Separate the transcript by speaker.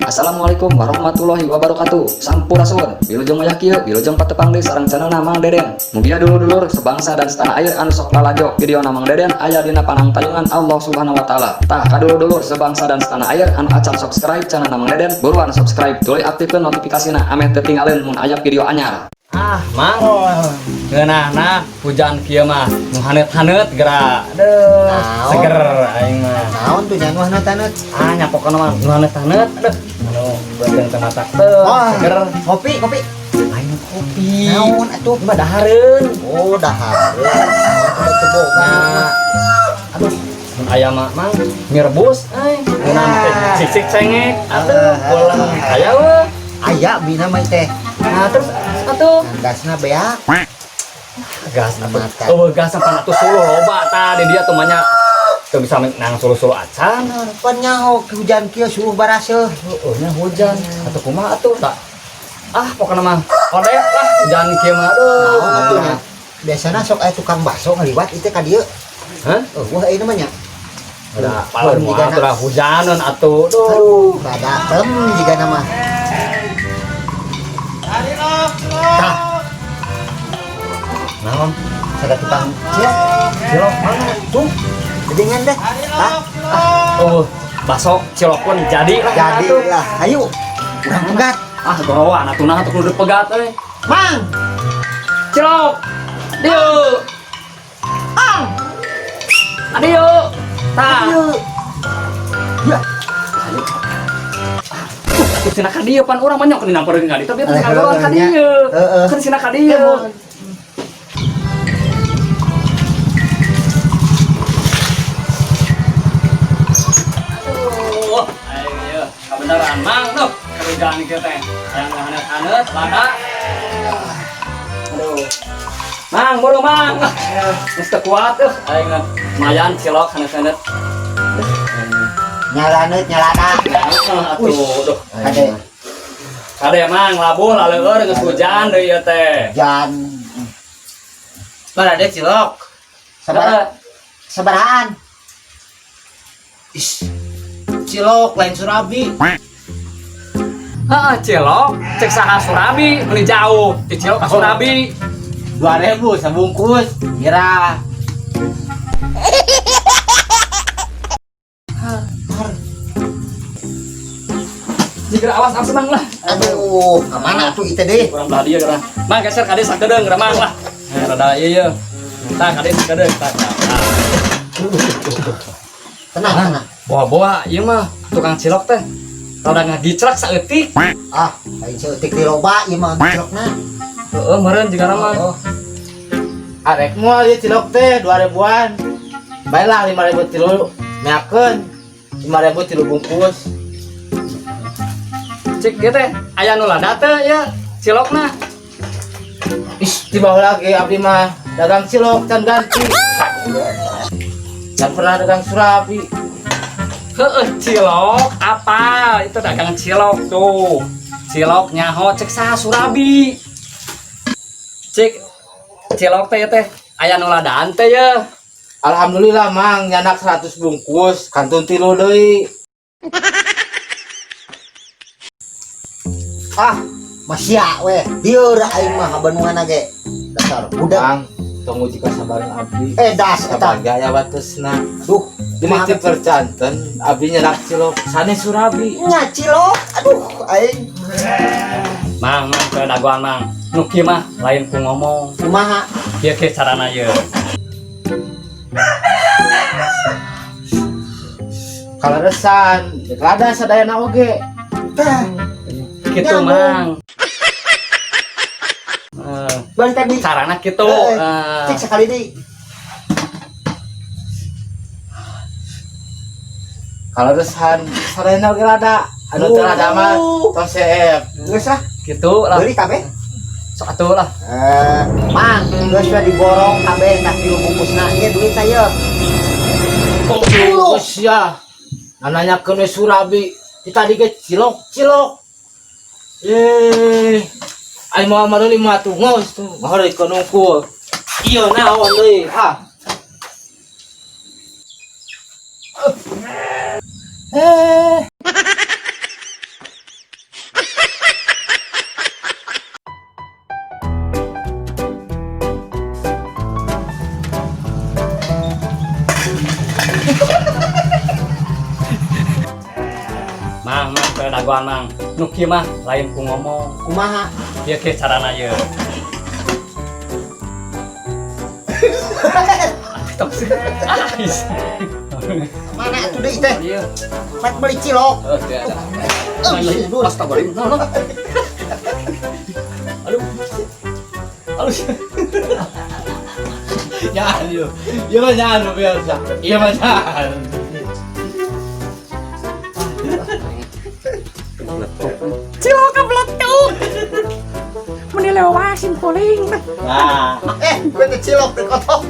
Speaker 1: Assalamualaikum warahmatullahi wabarakatuh. Sampurasun. Wilujeng wayah kieu, wilujeng patepang deui sareng channel Mang Deden. Mugia dulur-dulur sebangsa dan setanah air anu sok lalajo video Mang Deden aya dina panangtayungan Allah Subhanahu wa taala. Tah kadulur-dulur sebangsa dan setanah air anu acan subscribe channel Mang Deden, buruan subscribe tuluy aktifkeun notifikasina ameh teu tinggalin mun aya video anyar. Ah, Mang. Ngeunahna hujan kieu mah nu haneut-haneut geura. Aduh,
Speaker 2: Naon?
Speaker 1: Seger aing mah.
Speaker 2: Naon tuh nyan wahna taneut?
Speaker 1: Ah, nya pokona mah nu haneut-haneut, aduh. Anu beuteung teh matak teu seger.
Speaker 2: Kopi, kopi.
Speaker 1: Lain kopi.
Speaker 2: Naon atuh?
Speaker 1: Mah dahareun.
Speaker 2: Oh, dahareun. Naon teu boga.
Speaker 1: Nah,
Speaker 2: Aduh,
Speaker 1: mun aya mah, Mang, mie rebus euy. Mun teh sisik cengek atuh pulang aya we.
Speaker 2: Aya bina mah teh.
Speaker 1: Nah, terus atuh
Speaker 2: Gasna beak.
Speaker 1: Gas atuh.
Speaker 2: Mata.
Speaker 1: Oh, gas pan atuh suluh loba tah di dia tuh mah nya. Teu bisa nang suluh-suluh acan.
Speaker 2: Pan nyaho hujan kieu suluh baraseuh.
Speaker 1: Heeh nya hujan. Atuh kumaha atuh tak? Ah, pokokna mah kode lah hujan kieu mah, aduh.
Speaker 2: Naon atuh nya? Biasana sok aya tukang bakso ngaliwat itu ka dieu.
Speaker 1: Hah?
Speaker 2: Oh, wah ieu mah nya.
Speaker 1: Udah, paling
Speaker 2: Aduh,
Speaker 1: moal atuh lah hujaneun atuh. Duh.
Speaker 2: Aduh, rada tem jigana mah. Tah,
Speaker 1: Naon?
Speaker 2: Sada tukang cilok.
Speaker 1: Cilok mana?
Speaker 2: Tuh, gedengan deh. Tah,
Speaker 1: Oh, bakso cilok pun jadi lah.
Speaker 2: Jadi
Speaker 1: atuh.
Speaker 2: Lah, ayo. Urang pegat.
Speaker 1: Ah, gorowan atuh nah atuh kudu pegat euy.
Speaker 2: Mang,
Speaker 1: Cilok. Dieu.
Speaker 2: Ang.
Speaker 1: Adio. Tah.
Speaker 2: Ayo. Ya,
Speaker 1: Ayo. Tuh, cenah ka dieu pan urang mah nyok dina peureung ka dieu, tapi atuh
Speaker 2: Eh,
Speaker 1: cenah urang ka
Speaker 2: nya.
Speaker 1: Dieu.
Speaker 2: Heeh.
Speaker 1: Kan cenah ka dieu. Aduh, ayo ieu kabeneran, Mang, duh, kerjaan kieu teh. Hayang haneut-haneut, lada. Aduh. Mang, buru, Mang. Geus teu kuat euy, aing mah. Lumayan cilok haneut-haneut.
Speaker 2: Nyalaneut nyalada.
Speaker 1: Heeh atuh, duh.
Speaker 2: Kade.
Speaker 1: Kade, Mang, labuh laleueur geus hujan deui ieu teh.
Speaker 2: Jan.
Speaker 3: Mana ada cilok?
Speaker 2: Sabar, sabarahaan?
Speaker 3: Is, cilok lain surabi.
Speaker 1: Heeh, cilok, cek saha surabi, beli jauh. Di cilok ka surabi.
Speaker 3: 2000 sebungkus, murah.
Speaker 1: Jika awas awas, Mang, lah.
Speaker 2: Aduh, kemana tuh itu deh?
Speaker 1: Kurang belah dia geura. Mang, geser ka dieu sakedeung geura, Mang, lah. Eh, rada ieu ieu. Tah ka dieu sakedeung, tah tah. Tah.
Speaker 2: Tenang, tenang.
Speaker 1: Bawa-bawa ieu mah tukang cilok teh. Rada ngagicrak saeutik.
Speaker 2: Ah, lain saeutik di loba ieu mah cilokna.
Speaker 1: Heeh, meureun jigana mah.
Speaker 2: Oh,
Speaker 3: Arek moal ieu cilok teh 2000-an. Baiklah 5000 tilu meakeun. 5000 tilu bungkus.
Speaker 1: Cik ieu teh aya nu lada teh ya cilokna.
Speaker 3: Ih, di bawah lagi abdi mah dagang cilok can ganti. Can pernah dagang surabi.
Speaker 1: Heeh, cilok apa? Itu dagang cilok tuh. Cilok nyaho cek saha surabi. Cik cilok teh ya teh aya nu ladaan teh ya.
Speaker 3: Alhamdulillah, Mang, nyanak 100 bungkus, kantun tilu deui.
Speaker 2: Ah, masya weh. Lieur aing mah bandungan ge. Dasar budak.
Speaker 3: Mang, tong uji kasabaran abdi.
Speaker 2: Eh, das eta.
Speaker 3: Sabar gaya watesna.
Speaker 2: Duh,
Speaker 3: Jadi ti percanten abdi nyanak cilok sanes surabi.
Speaker 2: Nya cilok. Aduh, aing
Speaker 1: Mang, Mang, ke dagoan, Mang. Nu kieu mah lain ku ngomong.
Speaker 2: Kumaha?
Speaker 1: Kieu kieu carana ieu.
Speaker 3: Kaleresan, rek lada sadayana oge.
Speaker 2: Tah,
Speaker 1: Kitu,
Speaker 2: Nyambung.
Speaker 1: Mang. Eh,
Speaker 2: balik tadi.
Speaker 1: Carana kitu.
Speaker 2: Eh,
Speaker 1: Eh,
Speaker 2: cik sekali deui.
Speaker 3: Kaleresan sadayana oge lada. Anu teu lada mah tong seep.
Speaker 2: Geus ah,
Speaker 1: Kitu lah.
Speaker 2: Beli kabeh.
Speaker 1: Sok atuh lah.
Speaker 2: Eh, Mang, geus we diborong kabeh tah tilu bungkusna. Ieu duitna ieu.
Speaker 3: Bungkus ya. Nanyakeun we surabi. Ti tadi ge cilok cilok. Eh, aing moal meuli mah tuh ngos tuh. Ngahoreutkeun unggul. Ieu naon deui? Ah. Eh.
Speaker 1: Mang, mang, ke dagoan mang. Nu kieu mah lain ku ngomong.
Speaker 2: Kumaha?
Speaker 1: Ieu kieu carana ieu. Tong sih. Ah, is.
Speaker 2: Mana atuh deui teh?
Speaker 1: Iya.
Speaker 2: Mat beli cilok.
Speaker 1: Heuh, teu ada. Astagfirullahaladzim. No, no. Aduh. Aduh.
Speaker 3: Nyaan yuk. Iya mah nyaan biasa. Iya mah nyaan.
Speaker 4: Cilok beletuk. Meni lewasin kuling.
Speaker 3: Nah.
Speaker 2: Eh, gue teh cilok teh kotok.